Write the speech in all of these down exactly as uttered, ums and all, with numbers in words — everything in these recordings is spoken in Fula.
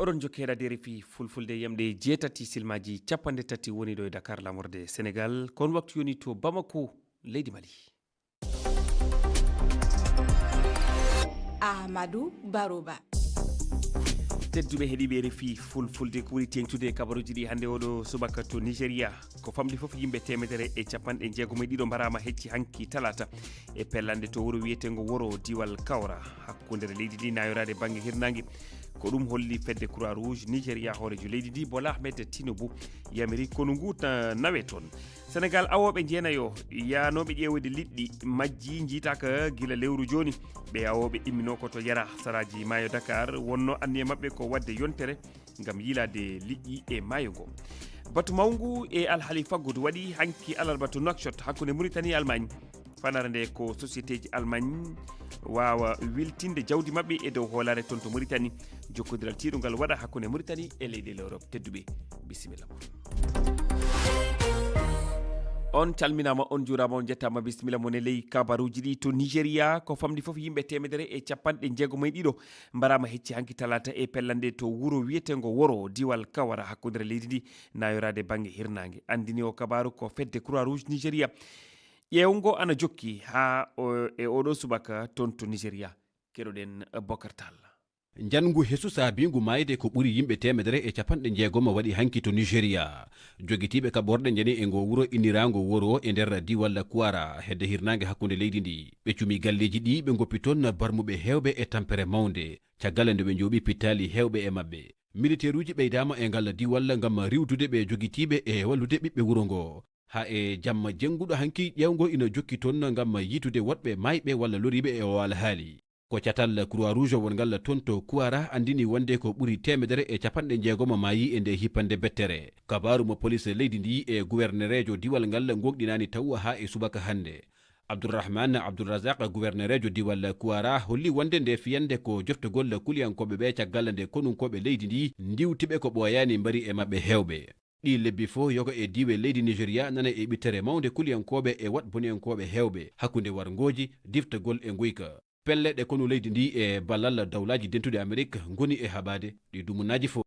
Oɗon jokki heɗaade R F I Fulfulde, yamɗe jeetati silmaaji capanɗe tati woni ɗo e Dakar, lamorde Senegal. Kon waktu yoni to Bamako, leydi Mali. Ahmadou Baroba. Tedduɓe heɗiiɓe R F I Fulfulde, ko ɓuri teeŋtude e kabaruuji ɗi hannde oɗo subaka to Nigeria. Ko famɗi fof yimɓe teemedere e capanɗe jeegom e ɗiɗo mbaraama hecci hanki talaata e pellande to wuro wiyeteengo Woro, diwal Kawra, hakkunde leydi ndi naayoraade bannge hirnaange. Ko ɗum holli fedde Croix Rouge Nigeria, hooreejo leydi ndi Bola Ahmed Tinubu yamiri konu ngu ta-, nawe toon. Senegal, awooɓe jeenayo yaanooɓe ƴeewde liɗɗi majji njiitaaka gila lewru jooni. Ɓe awooɓe imminoo ko to Yara, saraaji maayo Dakar, wonnoo anniya maɓɓe ko waɗde yontere ngam yiilaade liƴƴi e maayo ngo. Batu mawngu e alhaali faggudu waɗi hanki alarba to Nouakchott, hakkunde Mauritanie e Allemagne. Fanare nde ko sociétéji Allemagne waawa wiltinde jawdi maɓɓe e dow hoolaare toon to Mauritanie. Jokkondiral tiiɗungal waɗa hakkunde Mauritanie e leyɗe Europe. Tedduɓe, bisimilla mon. On calminaama, on njuuraama, on njettaama, bisimilla mon e ley kabaruuji ɗi. To Nigeria, ko famɗi fof yimɓe teemedere e capanɗe jeegom e ɗiɗo mbaraama hecci hanki talaata e pellande to wuro wiyeteengo Woro, diwal Kawara, hakkundere leydi ndi, naayoraade bannge hirnaange. Anndini o kabaaru ko fedde Croix Rouge Nigeria. Ƴeewngo ana jokki haa o, e oɗo subaka toon to Nigeria. Keɗoɗen Bokar Tall. Njanngu hesu saabiingu maayde ko ɓuri yimɓe teemedere e capanɗe jeegom waɗi hanki to Nigeria. Jogitiiɓe kaɓorɗe njani e ngo wuro inniraango Woro e nder diwal Kwara, hedde hirnaange hakkunde leydi ndi. Ɓe cumi galleeji ɗi, ɓe ngoppi toon barmuɓe heewɓe e tampere mawnde, caggal nde ɓe njooɓi pittaali heewɓe e maɓɓe. Militeeruuji ɓeydaama e ngal diwal ngam riiwtude ɓe jogitiiɓe e wallude ɓiɓɓe wuro ngo. Haa e jamma jennguɗo hanki, ƴeewngo ina jokki toon ngam yiitude woɗɓe maayɓe walla loriiɓe e o alhaali. Ko catal Croix Rouge wonngal toon to Kuwara anndini wonde ko ɓuri teemedere e capanɗe jeegom maayi e nde hippande bettere. Kabaaru mo polis leydi ndi e guwernereejo diwal ngal ngoongɗinaani taw haa e subaka hannde. Abdourahmane Abdourrazak, guwernereejo diwal Kuwara, holli wonde nde fiyannde ko joftugol kuliyankooɓe ɓe caggal nde konunkooɓe leydi ndi ndiwtiɓe ko ɓooyaani mbari e maɓɓe heewɓe. Ɗii lebbi fof, yoga e diiwe leydi Nigeria nana e ɓittere mawnde kuliyankooɓe e waɗboniyankooɓe heewɓe, hakkunde warngooji, diftagol e nguyka. Pelle ɗe konu leydi ndi e ballal Dawlaaji Dentuɗi Amerik ngoni e haɓaade ɗi dumunaaji fof.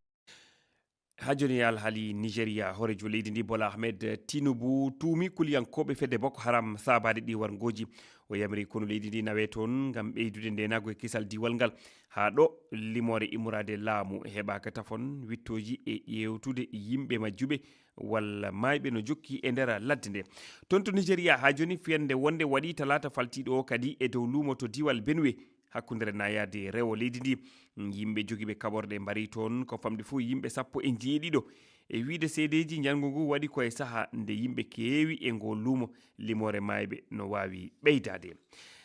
Haa jooni, alhaali Nigeria, hooreejo leydi ndi Bola Ahmed Tinubu tuumi kuliyankooɓe fedde Boko Haram saabaade ɗi warngooji. O yamiri konu leydi ndi nawe toon ngam ɓeydude ndeenaagu e kisal diwal ngal. Haa ɗo limoore immorade laamu heɓaaka tafon, wittooji e ƴeewtude yimɓe majjuɓe walla maayɓe no jokki e nder ladde nde. Toon to Nigeria, haa jooni, fiyannde wonde waɗi talaata faltiiɗo o kadi e dow luumo to diwal Benue, hakkundere nayaade rewo leydi ndi. Yimɓe jogiiɓe kaɓorɗe mbari toon ko famɗi fof yimɓe sappo e njeeɗiɗo. E wiyde seedeeji, njanngu ngu waɗi ko e saha nde yimɓe keewi e ngoo luumo, limoore maayɓe no waawi ɓeydaade.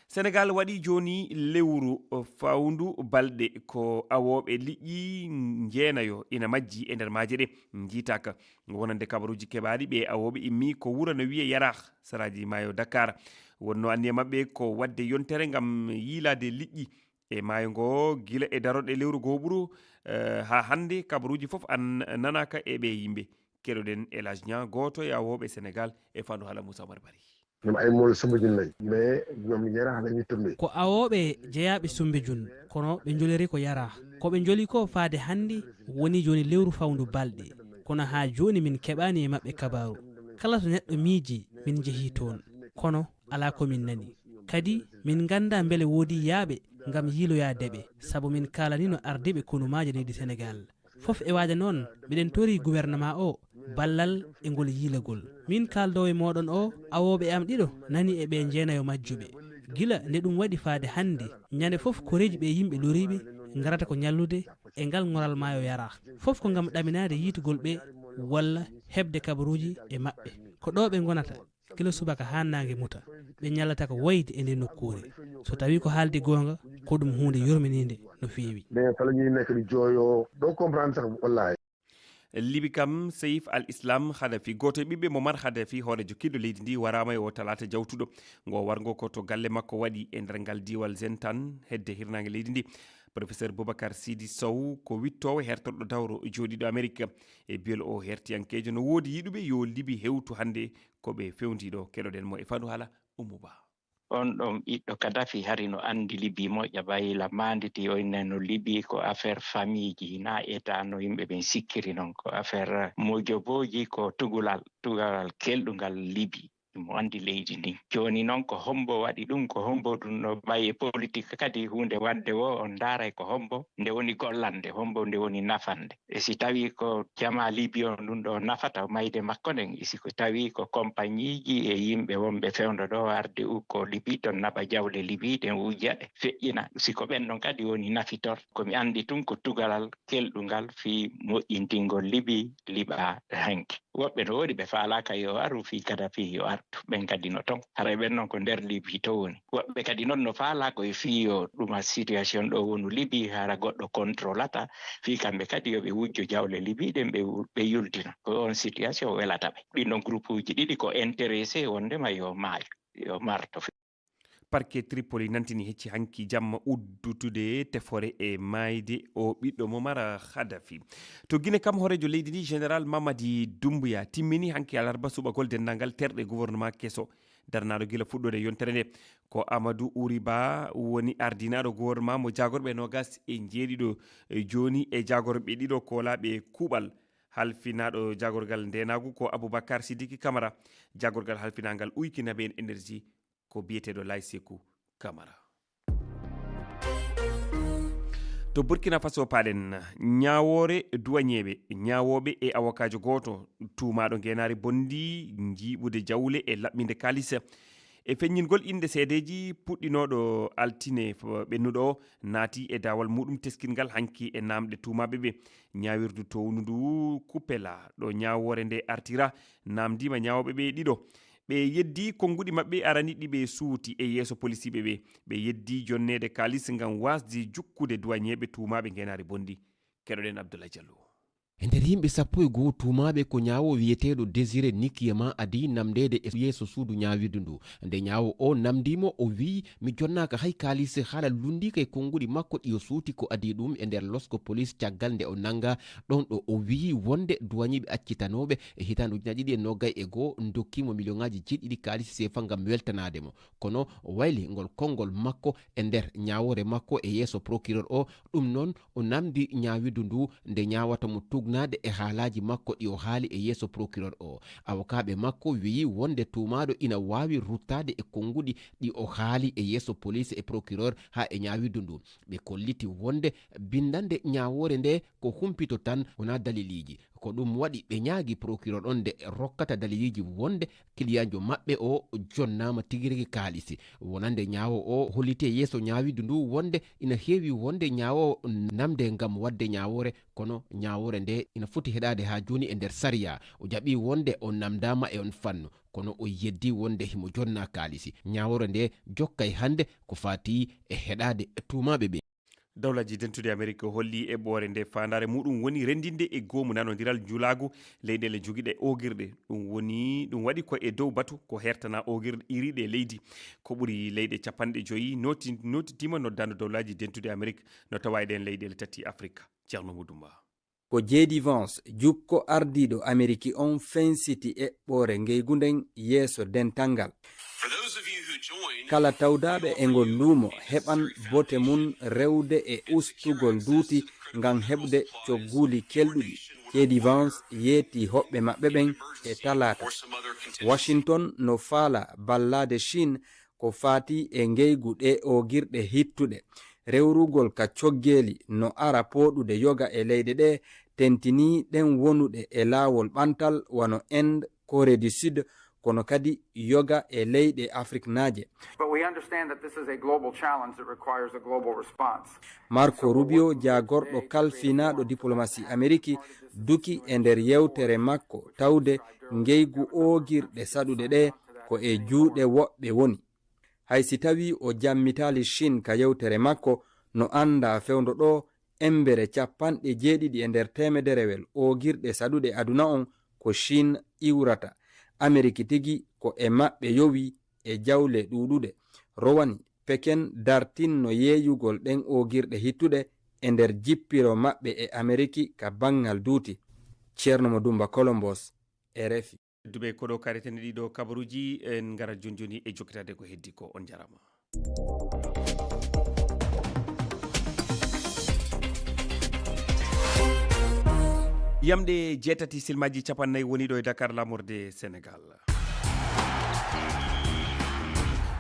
Senegal waɗi jooni lewru fawndu balɗe ko awooɓe liƴƴi njeenayo ina majji e nder maaje ɗe njiitaaka. Wonande kabaruuji keɓaaɗi, ɓe awooɓe immi ko wuro no wiyee Yaraax, saraaji maayo Dakar. Wonnoo anniya maɓɓe ko waɗde yontere ngam yiilaade liƴƴi e maayo ngo, gila e darorɗe lewru goo ɓuru, eh, haa hannde, kabaruuji fof an nanaaka e ɓee yimɓe. Keɗoɗen El Hadj Niang, gooto e awooɓe Senegal, e fandu haala Moussa Oumar Bari. Ñoom ay mool sumba junne lañ, mais ñoom Yaraax la ñuy tombé. Ko awooɓe jeyaaɓe Sumbejun, kono ɓe njoliri ko Yaraax. Ko ɓe njoli ko faade hannde woni jooni lewru fawndu balɗe. Kono haa jooni min keɓaani e maɓɓe kabaaru. Kala to neɗɗo miiji, min njehii toon. Kono alaa ko min nani. Kadi min nganndaa mbele woodii yahɓe ngam yiiloyaade ɓe, sabu min kaalaniino ardiiɓe konumaaji leydi Senegal. Fof e waade noon, miɗen tori gouvernement o ballal e ngol yiilagol. Min kaaldoowo e mooɗon o, awooɓe am ɗiɗo nani e ɓe njeenayo majjuɓe. Gila nde ɗum waɗi faade hannde, ñande fof koreeji ɓe yimɓe loriiɓe ngarata ko ñallude e ngal ŋoral maayo Yaraax. Fof ko ngam ɗaminaade yiitugol ɓe walla heɓde kabaruuji e maɓɓe. Ko ɗo ɓe ngonata. Gila subaka haa naange muta, ɓe ñallata ko wayde e nde nokkuure. So tawii ko haalde goonga, ko ɗum huunde yurminiinde no feewi. Mais fa la ñuy nekk di jooyoo, doo comprendre sax, wallaahi. Libi kam, Seif Al Islam Khadafi, gooto e ɓiɓɓe Muammar Khadafi, hooreejo kiɗɗo leydi ndi, waraama e o talaata jawtuɗo. Ngo warngo ko to galle makko waɗi e nder ngal diiwal Zentan, hedde hirnaange leydi ndi. Professeur Boubacar Sidi Sow ko wittoowo hertorɗo dawro jooɗiiɗo Amerik. E biyol o hertiyankeejo, no woodi yiɗuɓe yo Libi hewtu hannde ko ɓe fewndii ɗo. Keɗoɗen mo e fandu haala Oumou Ba. On ɗon ɓiɗɗo Kadafi hari no anndi Libi moƴƴa, bayla maanditi o inna no Libi ko affaire famiiji, na État no yimɓe ɓen sikkiri non, ko affaire mojobooji, ko tugulal, tugalal kelɗungal Libi. Mo anndi leydi ndin. Jooni non ko hombo waɗi ɗum, ko hombo ɗum no ɓayi e politique kadi huunde waɗde wo on ndaaray ko hombo nde woni gollande, hombo nde woni nafande. E si tawi ko jamaa Libi on ɗum ɗo nafata mayde makko nden, e si ko tawi ko compagnieji e yimɓe wonɓe fewndo ɗo arde ukko Libi ɗon naɓa jawle Libi ɗen wujja ɗe feƴƴina. Si ko ɓen ɗon kadi woni nafitor, ko mi anndi tun ko tugalal kelɗungal fii moƴƴintingol Libi liɓa hanki. Woɓɓe no woodi ɓe faalaaka yo aru fii Kadafi yo artu. Ɓen kadi no ton. Haray ɓen non ko nder Libi to woni. Woɓɓe kadi non no faalaa ko e fii yo ɗuma situation ɗo wonu Libi hara goɗɗo contrôlata fii kamɓe kadi yo ɓe wujjo jawle Libi ɗen ɓe wu-, ɓe yultino. Ko on situation welata ɓe. Ɗin ɗon groupe uji ɗiɗi ko intéressé wondema yo maayo, yo marto. Parquet Tripoli nantini hecci hanki jamma uddutude tefore e maayde o ɓiɗɗo mo mara Khadafi. To Gine kam, hooreejo leydi ndi, Général Mamadi Doumbouya, timmini hanki alarba suɓagol denndaangal terɗe gouvernement keso darnaaɗo gila fuɗɗoode yontere nde. Ko Amadou Ouriba woni ardinaaɗo gouvernement mo jaagorɓe noogas e njeeɗiɗo, e jooni e jaagorɓe ɗiɗo koolaaɓe kuuɓal. Halfinaaɗo jaagorgal ndeenaagu ko Aboubacar Sidiki Camara, jaagorgal halfinaangal Uyki Nabe en Énergie ko biyeteeɗo Layseku Camara. To Burkina Faso paaɗen, ñaawoore duwañeeɓe, ñaawooɓe e awokaajo gooto tuumaaɗo ngeenaari bonndi, njiiɓude jawle e laɓɓinde kaalis. E feññingol innde seedeeji puɗɗinooɗo altine f-, ɓennuɗo o naati e daawal muuɗum teskingal hanki e naamɗe tuumaaɓe ɓe. Ñaawirdu townundu Kupela ɗo ñaawoore nde artira naamndiima ñaawooɓe ɓe ɗiɗo. Ɓe yeddi konnguɗi maɓɓe arani ɗi ɓe suuti e yeeso polisiiɓe ɓe. Ɓe yeddi jonneede kaalis ngam waasde jukkude duwañeeɓe tuumaaɓe ngeenaari bonndi. Keɗoɗen Abdoulaye Diallo. E nder yimɓe sappo e goo tuumaaɓe ko ñaawo wiyeteeɗo Désiré Nikiyema adii namndeede e yeeso suudu ñaawirdu ndu. Nde ñaawo o namndiimo, o wiyi, "Mi jonnaaka hay kaalis, haala lunndiika e konnguɗi makko ɗi o suuti ko adii ɗum e nder losko polis caggal nde o nannga ɗon ɗo o wiyi wonde duwañiiɓe accitanooɓe e hitaande ujunaaji ɗiɗi e noogay e goo ndokkiimo miliyoŋaaji jeeɗiɗi kaalis seefa ngam weltanaade mo." Kono o wayli ngol konngol makko e nder ñaawoore makko e yeeso procureur o. Ɗum noon, o namndi ñaawirdu ndu nde ñaawata mo tuugnaade e haalaaji makko ɗi o haali e yeeso procureur o. Awokaaɓe makko wiyi wonde tuumaaɗo ina waawi ruttaade e konnguɗi ɗi o haali e yeeso police e procureur haa e ñaawirdu ndu. Ɓe kolliti wonde binndannde ñaawoore nde ko humpito tan, wonaa daliliiji. Ko ɗum waɗi ɓe ñaagi procureur on nde rokkata daliliiji wonde kiliyaanjo maɓɓe o jonnaama tigi rigi kaalisi. Wonande ñaawo o holliti e yeeso ñaawirdu ndu wonde ina heewi wonde ñaawo namde ngam waɗde ñaawoore, kono ñaawoore nde ina foti heɗaade haa jooni e nder sariya. O jaɓi wonde o namdaama e on fannu, kono o yeddi wonde himo jonna kaalisi. Ñaawoore nde jokkay hannde ko faati e heɗaade tuumaaɓe ɓe. Dawlaaji dentuɗi Amerik holli eɓɓoore nde faandaare muɗum woni renndinde e goomu nanondiral njulaagu leyɗeele jogiiɗe oogirɗe. Ɗum woni, ɗum waɗi ko e dow batu ko hertana oogirɗe iriiɗe e leydi. Ko ɓuri leyɗe capanɗe joyi noti-, notitiima noddaandu Dawlaaji dentuɗi Amerik, no tawa e ɗeen leyɗeele tati Afirka. Ceerno Mudumba. Ko J D Vance, jukko ardiiɗo Ameriki on, fensiti eɓɓoore ngeygu nden yeeso dental ngal. Kala tawdaaɓe e ngol luumo heɓan bote mun rewde e ustugol duuti ngam heɓde cogguuli kelɗuɗi. J D Vance yeetii hoɓɓe maɓɓe ɓen e talaata. Washington no faala ballaade Chine ko faati e ngeygu ɗee oogirɗe hittuɗe. Rewrugol ka coggeeli no ara pooɗude yoga e leyɗe ɗee, tentinii ɗen wonuɗe e laawol ɓantal wano Inde, Corée du Sud, kono kadi yoga e leyɗe Afriknaaje. But we understand that this is a global challenge that requires a global response. Marco Rubio, jaagorɗo kalfinaaɗo diplomasi Ameriki, duki e nder yewtere makko tawde ngeygu oogirɗe saɗuɗe ɗee ko e juuɗe woɓɓe woni. Hay si tawii o jammitaali Chine ka yewtere makko, no anndaa fewndo ɗoo embere capanɗe jeeɗiɗi e nder teemederewel oogirɗe saɗuɗe aduna on ko Chine iwrata. Ameriki tigi ko e maɓɓe yowi e jawle ɗuuɗuɗe. Rowani Peken dartinno yeeyugol ɗen oogirɗe hittuɗe e nder jippiro maɓɓe e Ameriki ka banngal duuti. Ceerno Mo Dumba Kolombos, R F I. Tedduɓe, ko ɗo kareten ɗiɗo kabaruuji, en ngara jooni jooni e jokkitaade ko heddi ko. On njaaraama. Yamɗe jeetati silmaaji cappannayi woni ɗo e Dakar, laamorde Senegal.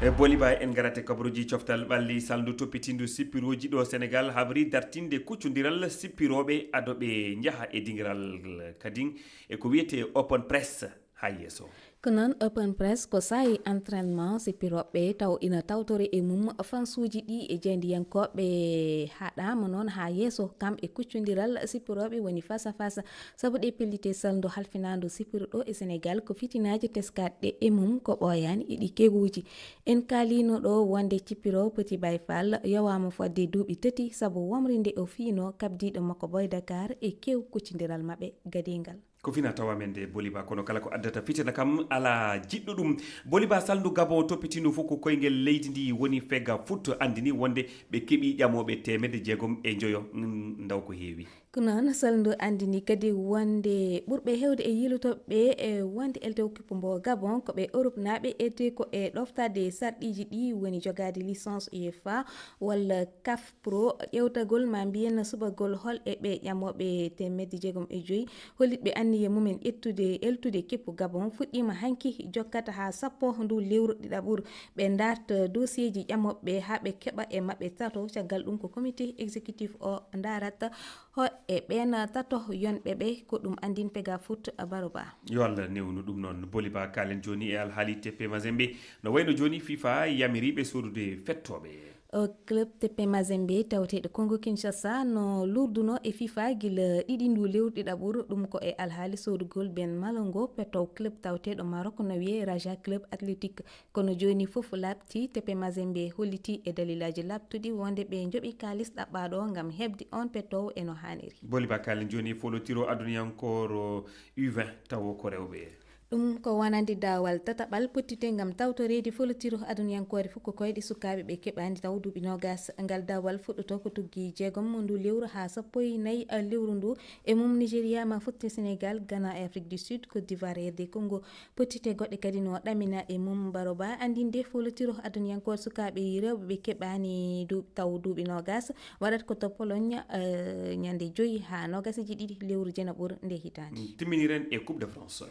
E Boliba en ngarate kabaruuji coftal ɓalli salndu toppitiindu sippirooji ɗo Senegal habri dartinde kuccondiral sippirooɓe ado ɓe njaha e dingiral kadin e ko wiyetee Open Press haa yeeso. Ko noon, Open Press ko saa'i entraînement sippirooɓe taw ina tawtore e mum fansuuji ɗi e jaayndiyankooɓe haɗaama noon haa yeeso kam e kuccondiral sippirooɓe woni face à face. Sabu ɗe pellite salndu halfinaandu sippiro ɗo e Senegal ko fitinaaji teskaaɗe e mum ko ɓooyaani e ɗi kewuuji. En kaaliino ɗo wonde cippiro Petit Baye Fall yowaama fodde duuɓi tati sabu wamri nde o fiino kabdiiɗo makko Boy Dakar e kew kuccondiral maɓɓe gadiingal. Ko fina tawa men nde Boliba, kono kala ko addata fitina kam alaa jiɗɗo ɗum. Boliba salndu Gabon toppitiindu fof ko koyngel leydi ndi woni Fega Foot anndini wonde ɓe keɓi ƴamooɓe teemedde jeegom e njoyo, mm, ndaw ko heewi. Ko noon, salndu anndini kadi wonde ɓurɓe heewde e yiilotooɓe e wonde L T O kippu mbo Gabon ko ɓe Europnaaɓe, ete ko e ɗoftaade sarɗiiji ɗi woni jogaade licence U E F A walla CAF Pro. Ƴeewtagol ma mbiyen subagol hol e ɓe ƴamooɓe teemedde jeegom e joyi hollitɓe anniye mumen ƴettude, eltude kippu Gabon fuɗɗiima hanki, jokkata haa sappo ndu lewru ɗiɗaɓuru. Ɓe ndaarta dossier ji ƴamooɓe ɓe haa ɓe keɓa e maɓɓe tato. Caggal ɗum ko comité exécutif o ndaarata ho e ɓeen tato yonɓe ɓe, ko ɗum anndin Pega Foot Baroba. Yo Allah newnu ɗum noon. Boliba, kaalen jooni e alhaali Tepe Mazembe. No wayno jooni FIFA yamiriiɓe soodude fettooɓe. O club Tepe Mazembe tawateeɗo Congo Kinshasa no lurduno e FIFA gila ɗiɗi ndu lewru ɗiɗaɓuru. Ɗum ko e alhaali soodugol Ben Malongo, pettow club tawateeɗo Maroc no wiyee Raja Club Athletic. Kono jooni fof laaɓti, Tepe Mazembe holliti e dalilaaji laaɓtuɗi wonde ɓe njoɓi kaalis ɗaɓɓaaɗo ngam heɓde on pettow e no haaniri. Boliba, kaalen jooni folotiro aduniyankooro U vingt tawo ko rewɓe. Ɗum ko wonande daawal tataɓal pottite ngam tawtoreede folotiro aduniyankoore fof ko koyɗe sukaaɓe ɓe keɓaani taw duuɓi noogas. Ngal daawal fuɗɗoto ko tuggi jeegom mo ndu lewru haa sappo e nayi lewru ndu. E mum, Nigeria ma fotti Senegal, Ghana e Afrique du Sud, Côte d'Ivoire e R D Congo. Pottite goɗɗe kadi no ɗamina e mum. Baroba anndinde folotiro aduniyankoore sukaaɓe rewɓe ɓe keɓaani du-, taw duuɓi noogas waɗata ko to Pologne, eh, ñande joyi haa noogas e ɗiɗi lewru jenaɓuru nde hitaande. Timminiren e Coupe de France.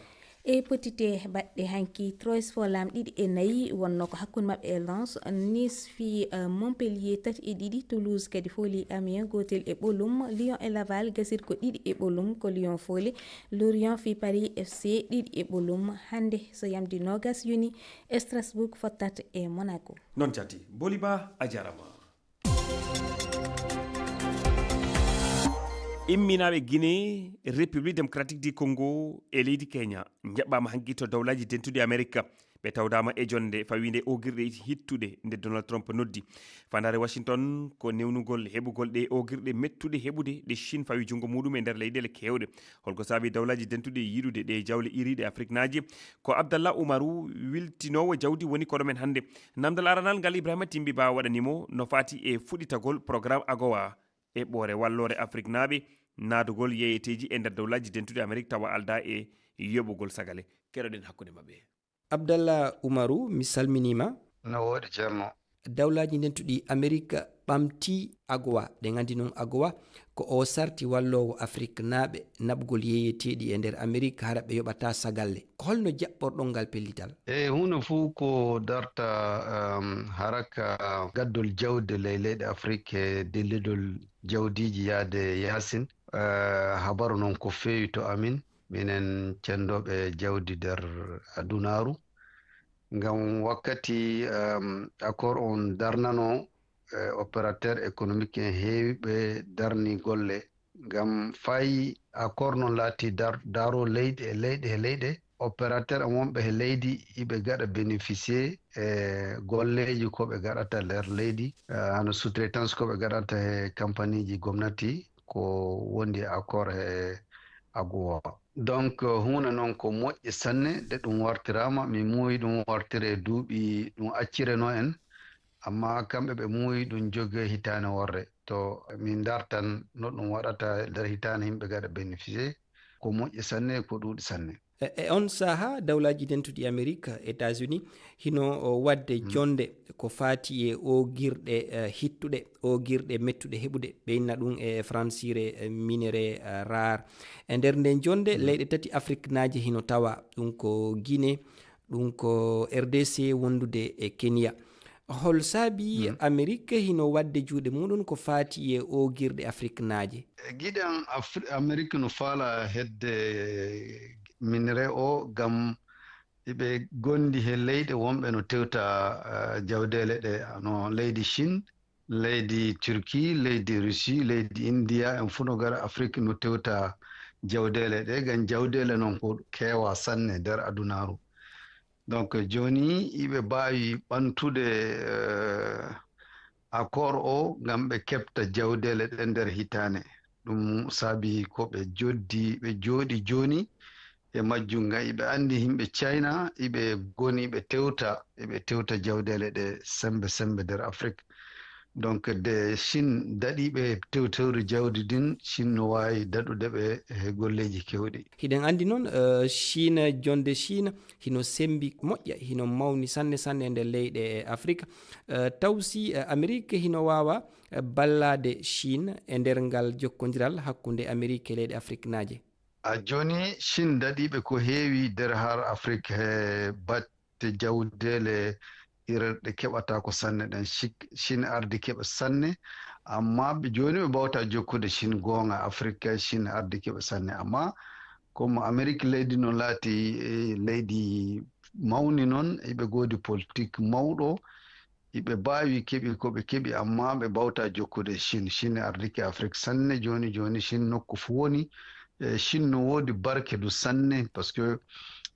E pottite baɗɗe hanki, Troyes Folam ɗiɗi e nayi wonno ko hakkunde maɓɓe e Lens, Nice fii, eh, Montpellier tati e ɗiɗi, Toulouse kadi fooli Amiens gootel e ɓolum, Lyon e Laval gasir ko ɗiɗi e ɓolum ko Lyon fooli, Lorient fii Paris F C ɗiɗi e ɓolum. Hannde so yamdi noogas yoni, Strasbourg fottat e Monaco. Noon jaati, Boliba, a jaaraama. Imminaaɓe Guinée, République Démocratique du Congo e leydi Kenya njaɓɓaama hanki to Dawlaaji Dentuɗi Amerik. Ɓe tawdaama e jonnde fawiinde oogirɗe hittuɗe nde Donald Trump noddi. Faandaare Washington ko newnugol heɓugol ɗe oogirɗe mettuɗe heɓude ɗe Chine fawi junngo muuɗum e nder leyɗeele keewɗe. Holko saabi Dawlaaji Dentuɗi yiɗude ɗe jawle iriiɗe Afriknaaje? Ko Abdallah Umaru, wiltinoowo jawdi, woni koɗo men hannde. Namdal aranal ngal Ibrahima Timbi Ba waɗani mo no faati e fuɗitagol programme agowa e ɓoore walloore Afriknaaɓe naadugol yeeyeteeji e nder Dawlaaji Dentuɗi Amerik tawa aldaa e yoɓugol sagale. Keɗoɗen hakkunde maɓɓe. Abdallah Umaru, mi salminiima. No woodi, Ceerno. Dawlaaji Dentuɗi Amerik ɓamtii agowa. Ɗen anndi noon agowa ko o sarti walloowo Afriknaaɓe naɓugol yeeyeteeɗi e nder Amerik hara ɓe yoɓataa sagalle. Ko holno jaɓɓorɗon ngal pellital? E huunde fuu ko darta, um, haraka gaddol jawdi ley leyɗe Afrik e dillidol jawdiiji yaade yaasin. Eh, habaru noon ko feewi to amin, minen cenndooɓe jawdi nder adunaaru. Ngam wakkati, em, accord on darnano, eh, opérateur économique en heewi ɓe darni golle. Ngam fay accord noon laati dar-, daro leyɗe e leyɗe e leyɗe. Opérateur en wonɓe he leydi iɓe gaɗa bénéficier e golleeji ko ɓe gaɗata nder leydi, eh, hano sous-traitance ko ɓe gaɗata he kampaniji gomnati, ko wondi e accord he agowa. Donc, huunde noon ko moƴƴe sanne nde ɗum wartiraama. Mi muuyi ɗum wartire duuɓi ɗum accireno en, amma kamɓe ɓe muuyi ɗum joge hitaane worre. To min dartan no ɗum waɗata nder hitaane yimɓe gaɗa bénéficier, ko moƴƴe sanne, ko ɗuuɗi sanne. E, e on saha, Dawlaaji Dentuɗi Amerik, États-Unis, hino, o, waɗde Mhm. jonnde ko faati e oogirɗe, e, hittuɗe, oogirɗe mettuɗe heɓude, ɓe inna ɗum e fransire, e, minerais, e, rare. E nder nden jonnde, Mhm. leyɗe tati afriknaaje hino tawa, ɗum ko Guinée, ɗum ko R D C wondude e Kenya. Hol saabi Mhm. Amerik hino waɗde juuɗe muɗum ko faati e oogirɗe afriknaaje? E giɗan Afri-, Amerik no faala hedde minerais o ngam iɓe gondi he leyɗe wonɓe no tewta, eh, jawdeele ɗe, no leydi Chine, leydi Turquie, leydi Russie, leydi India, en fof no gara Afrik no tewta jawdeele ɗe, ngam jawdeele noon ko keewa sanne nder adunaaru. Donc, jooni iɓe mbaawi ɓantude, eh, accord o ngam ɓe keɓta jawdeele ɗe nder hitaande. Ɗum saabi ko ɓe joddi, ɓe jooɗi jooni e majjum, ngam iɓe anndi yimɓe China, iɓe ngoni ɓe tewta, iɓe tewta jawdeele ɗe sembe sembe nder Afrik. Donc, de Chine daɗiiɓe tewtewru jawdi din, Chine no waawi daɗude ɓe he golleeji kewɗi. Hiɗen anndi noon, eh, Chine, jonde Chine hino sembi moƴƴa, hino mawni sanne sanne e nder leyɗe e Afrik. Eh, taw si, eh, Amerik hino waawa, eh, ballaade Chine e nder ngal jokkondiral hakkunde Amerik e leyɗe afriknaaje? A jooni, Chine daɗiiɓe ko heewi nder har Afrik he batte jawdeele irer ɗe keɓata ko sanne ɗen. Chik-, Chine ardi keɓa sanne, amma ɓe jooni ɓe mbawta jokkude Chine goonga Afrik kay Chine ardi keɓa sanne. Amma comme Amerik leydi no laati, eh, leydi mawni noon, eɓe goodi politik mawɗo, iɓe mbaawi keɓi ko ɓe keɓi, amma ɓe mbawta jokkude Chine. Chine ardike Afrik sanne, jooni, jooni Chine nokku fof woni. E Chine no woodi barke du sanne, parce que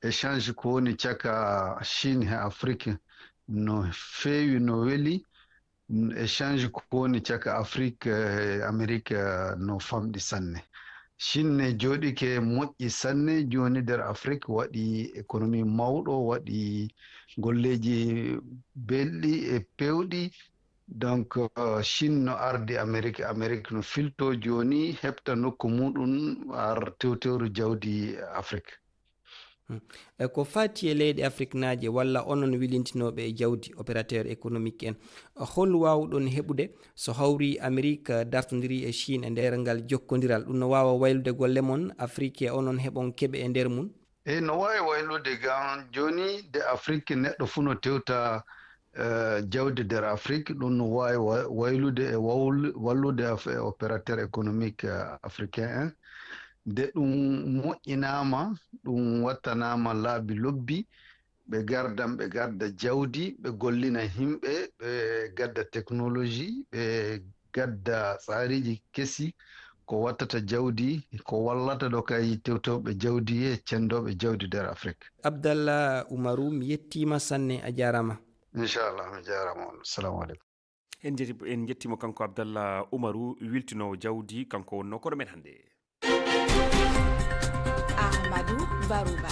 échange ko woni caka Chine e Afrik no feewi, no weli. Échange ko woni caka Afrik e Amerik, eh, no famɗi sanne. Chine ne jooɗike moƴƴi sanne jooni nder Afrik, waɗi économie mawɗo, waɗi golleeji belɗi e pewɗi. Donc, eh, Chine no ardi Amerik, Amerik no filto jooni heɓta nokku muɗum ar tewtewru jawdi Afrik. Hmm. E ko faati e leyɗe afriknaaje walla onon wilintinooɓe e jawdi, opérateur économique en, hol waawuɗon heɓude so hawri Amerik dartondiri e Chine e nder ngal jokkondiral? Ɗum no waawa waylude golle mon Afrik e onon heɓon keɓe e nder mum? E no waawi waylude, ngam jooni de Afrik neɗɗo fuu no tewta, eh, jawdi nder Afrik, ɗum no waawi wa-, waylude e wawl-, wallude af-, e opérateur économique, eh, africain en. Nde ɗum moƴƴinaama, ɗum wattanaama laabi lobbi, ɓe gardan, ɓe gadda jawdi, ɓe gollina yimɓe, ɓe gadda technologie, ɓe gadda tsaariiji kesi, ko wattata jawdi, ko wallata ɗo kay tewtewɓe jawdi e cenndooɓe jawdi nder Afrik. Abdallah Umaru, mi yettiima sanne, a jaaraama. Inchallah, mi jaaraama on. Assalamu aleykum. En jeti-, en jettiima kanko Abdallah Umaru, wiltinoowo jawdi, kanko wonnoo koɗo men hannde. Ahmadu Baruba.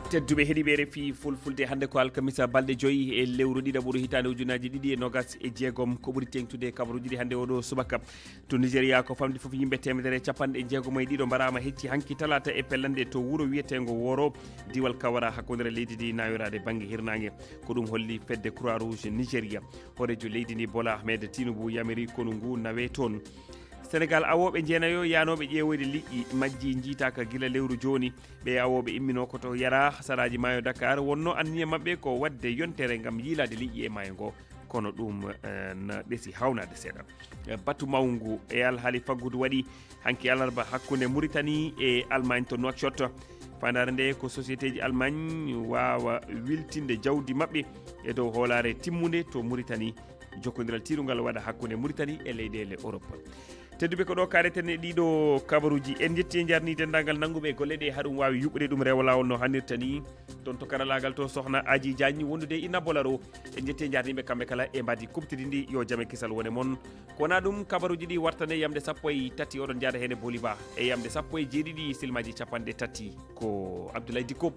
Tedduɓe heɗiiɓe R F I Fulfulde, hannde ko alkamisa, balɗe joyi e lewru ɗiɗaɓuru, hitaande ujunaaji ɗiɗi e noogas e jeegom. Ko ɓuri teeŋtude e kabaruuji ɗi hannde oɗo subaka. To Nigeria, ko famɗi fof yimɓe teemedere e capanɗe jeegom e ɗiɗo mbaraama hecci hanki talaata e pellande to wuro wiyeteengo Woro, diwal Kawara, hakkunde leydi ndi, nayoraade bannge hirnaange. Ko ɗum holli fedde Croix Rouge Nigeria. Hooreejo leydi ndi, Bola Ahmed Tinubu, yamiri konu ngu nawe toon. Senegal, awooɓe jeenayo yaanooɓe ƴeewoyde liƴƴi majji njiitaaka gila lewru jooni. Ɓee awooɓe imminoo ko to Yara, saraaji maayo Dakar, wonnoo anniya maɓɓe ko waɗde yontere ngam yiilaade liƴƴi e maayo ngo. Kono ɗum, eh, na ɓesi hawnaade seeɗa. Eh, batu mawngu e alhaali faggudu waɗi hanki alarba hakkunde Mauritanie e Allemagne to Nouakchott. Faandaare nde ko sociétéji Allemagne waawa wiltinde jawdi maɓɓe e dow hoolaare timmunde to Mauritanie. Jokkondiral tiirungal waɗa hakkunde Mauritanie e leyɗeele Europe. Tedduɓe, ko ɗo kaareten e ɗiɗo kabaruuji. En njetti e njarni denndaangal nannguɓe e golle ɗe, haɗum waawi yuɓɓude ɗum rewa laawol no hannirta ni. Toon to karalaagal to, Sohna Aji Diagne wondude e Inna Bolaro. En njetti e njarniɓe kamɓe kala e mbaadi kuɓtidi ndi. Yo jam e kisal wone mon. Ko wonaa ɗum, kabaruuji ɗi wartane yamde sappo e tati, oɗon njaada heen e Boli Ba, e yamde sappo e jeeɗiɗi, silmaaji capanɗe tati. Ko Abdoulaye Dicko.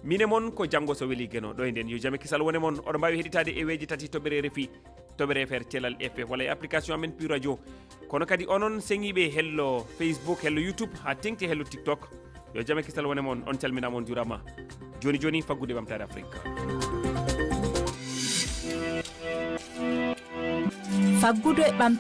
Min e mon ko janngo so weli Geno. Ɗo e nden, yo jam e kisal wone mon. Oɗon mbaawi heɗitaade e weeje tati toɓɓere R F I, toɓɓere F R Thelal F F, walla e application amen Pi Radio. Kono kadi onon seŋiiɓe hello Facebook, hello YouTube, haa teŋti hello TikTok, Yo jam e kisal wone mon, on calminaama, on juuraama. Jooni jooni, faggudu e ɓamtaare Afirka. Faggudu e ɓamtaare